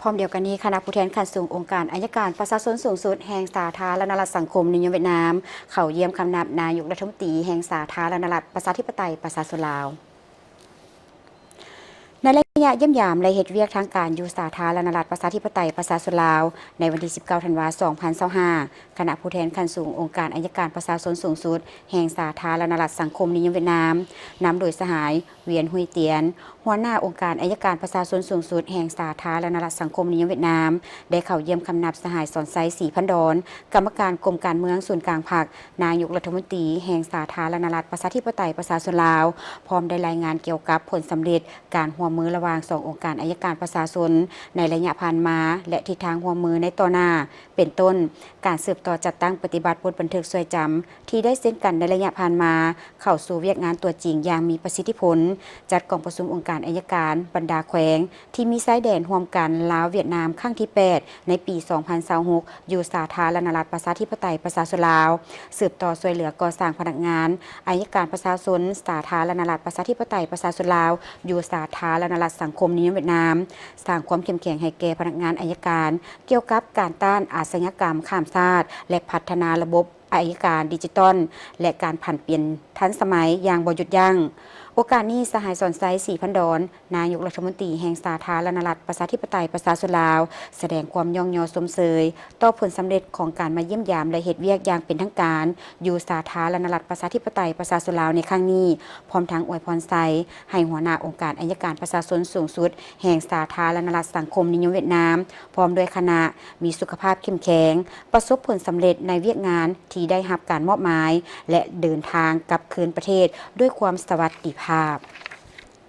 ພ້ອມດຽວກັນນີ້, ຄະນະຜູ້ແທນຂັ້ນສູງອົງການອັຍການປະຊາຊົນສູງສຸດແຫ່ງສາທາລະນະລັດສັງຄົມນິຍົມຫວຽດນາມ ເຂົ້າຢ້ຽມຄຳນັບນາຍົກລັດຖະມົນຕີແຫ່ງສາທາລະນະລັດປະຊາທິປະໄຕປະຊາຊົນລາວ. ໃນໄລຍະຢ້ຽມຢາມ ແລະ ເຮັດວຽກທາງການຢູ່ສາທາລະນະລັດປະຊາທິປະໄຕປະຊາຊົນລາວ ໃນວັນທີສິບເກົ້າ ທັນວາ ສອງພັນຊາວຫ້າ, ຄະນະຜູ້ແທນຂັ້ນສູງອົງການອັຍການປະຊາຊົນສູງສຸດແຫ່ງສາທາລະນະລັດສັງຄົມນິຍົມຫວຽດນາມ ນຳໂດຍສະຫາຍ ຫວຽນ ຮຸຍຕຽນ ຫົວໜ້າອົງການອັຍການປະຊາຊົນສູງສຸດແຫ່ງສາທາລະນະລັດສັງຄົມນິຍົມຫວຽດນາມ ໄດ້ເຂົ້າຢ້ຽມຄຳນັບສະຫາຍ ສອນໄຊ ສີພັນດອນ ກຳມະການກົມການເມືອງສູນກາງພັກ, ນາຍົກລັດຖະມົນຕີແຫ່ງສາທາລະນະລັດປະຊາທິປະໄຕປະຊາຊົນລາວ, ພ້ອມໄດ້ລາຍງານກ່ຽວກັບຜົນສຳເລັດການຮ່ວມມືລະຫວ່າງສອງອົງການອັຍການປະຊາຊົນໃນໄລຍະຜ່ານມາ ແລະ ທິດທາງຮ່ວມມືໃນຕໍ່ໜ້າ, ເປັນຕົ້ນ ການສືບຕໍ່ຈັດຕັ້ງປະຕິບັດບົດບັນທຶກຊ່ວຍຈຳ ທີ່ໄດ້ເຊັນກັນໃນໄລຍະຜ່ານມາ ເຂົ້າສູ່ວຽກງານຕົວຈິງຢ່າງມີປະສິດທິຜົນ, ຈັດກອງປະຊຸມອົງການອັຍການບັນດາແຂວງທີ່ມີຊາຍແດນຮ່ວມກັນລາວ-ຫວຽດນາມຄັ້ງທີແປດ ໃນປີສອງພັນຊາວຫົກ ຢູ່ສາທາລະນະລັດປະຊາທິປະໄຕປະຊາຊົນລາວ, ສືບຕໍ່ຊ່ວຍເຫຼືອກໍ່ສ້າງພະນັກງານອັຍການປະຊາຊົນສາທາລະນະລັດປະຊາທິປະໄຕປະຊາຊົນລາວ ຢູ່ສາທາລະນະລັດສັງຄົມນິຍົມຫວຽດນາມ, ສ້າງຄວາມເຂັ້ມແຂງໃຫ້ແກ່ພະນັກງານອັຍການ ກ່ຽວກັບການຕ້ານອາຊະຍາກຳຂ້າມຊາດ ແລະ ພັດທະນາລະບົບອັຍການດິຈິຕອນ ແລະ ການຜັນປ່ຽນທັນສະໄໝຢ່າງບໍ່ຢຸດຢັ້ງ. ໂອກາດນີ້, ສະຫາຍ ສອນໄຊ ສີພັນດອນ ນາຍົກລັດຖະມົນຕີແຫ່ງສາທາລະນະລັດປະຊາທິປະໄຕປະຊາຊົນລາວ ສະແດງຄວາມຍ້ອງຍໍຊົມເຊີຍຕໍ່ຜົນສຳເລັດຂອງການມາຢ້ຽມຢາມ ແລະ ເຮັດວຽກຢ່າງເປັນທາງການຢູ່ສາທາລະນະລັດປະຊາທິປະໄຕປະຊາຊົນລາວໃນຄັ້ງນີ້, ພ້ອມທັງອວຍພອນໄຊໃຫ້ຫົວໜ້າອົງການອັຍການປະຊາຊົນສູງສຸດແຫ່ງສາທາລະນະລັດສັງຄົມນິຍົມຫວຽດນາມ ພ້ອມດ້ວຍຄະນະ ມີສຸຂະພາບເຂັ້ມແຂງ, ປະສົບຜົນສຳເລັດໃນວຽກງານທີ່ໄດ້ຮັບການມອບໝາຍ ແລະ ເດີນທາງກັບຄືນປະເທດດ້ວຍຄວາມສະຫວັດດີພາບ.